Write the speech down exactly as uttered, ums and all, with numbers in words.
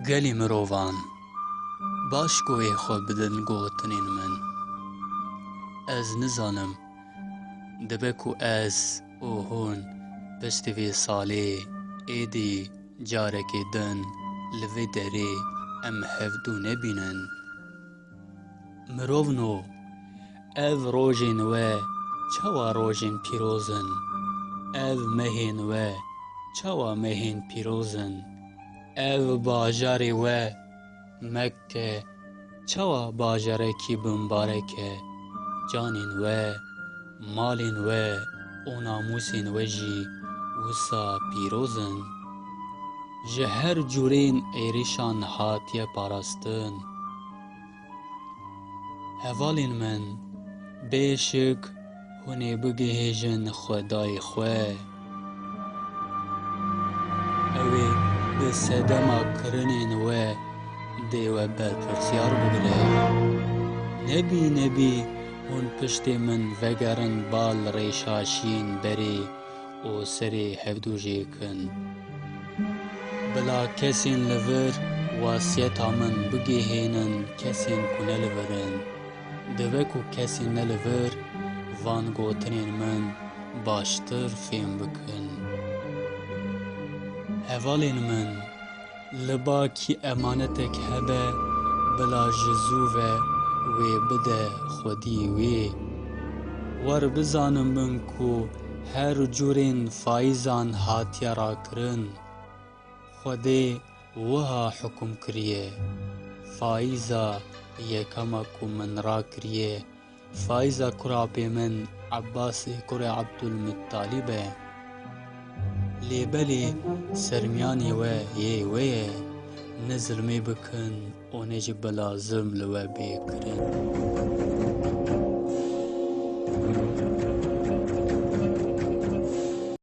Gelî mirovan, baş ku ê xwe bidin gotinên min. Ez nizanim, dibe ku ez û hûn piştî vê salê êdî carekê din li vê derê em hevdû nebînin. Mirovno, ev rojên we çawa rojên pîroz in? Ev mehên we çawa mehên pîroz in? Ev bajarê we Mekke çawa bajarekî bimbarek e? Canên we, malên we û namûsên we jî wisa pîroz in. Ji her cûrên êrîşan hatiye parastin. Hevalên min, bê şik hûn ê bigihêjin Xwedayê xwe. Ew ê bi sedema kirinên we dê we berpirsyar bigire. Nebî nebî hûn piştê min vegerin bal rêşa şîn berê û serê hevdû jê kin. Bila kesên li vir wasiyeta min bigihênin kesên ku ne li vir in. Dibe ku kesên ne li vir van gotinên min baştir fêm bikin. Hevalên min, li ba kî emanetek hebe, bila ji zû ve wê bide xwediyê wê. Wer bizanin bin ku her cûrên faîzan hatiye rakirin. Xwedê wiha hukum kiriye, faîza yekema ku min rakiriye, faîza kurapê min Ebbasê kurê Ebdulmuttalîb e. Lê belê sermiyanê we yê wê ye, ne zilmê bikin û ne jî bila zilm li we bê kirin.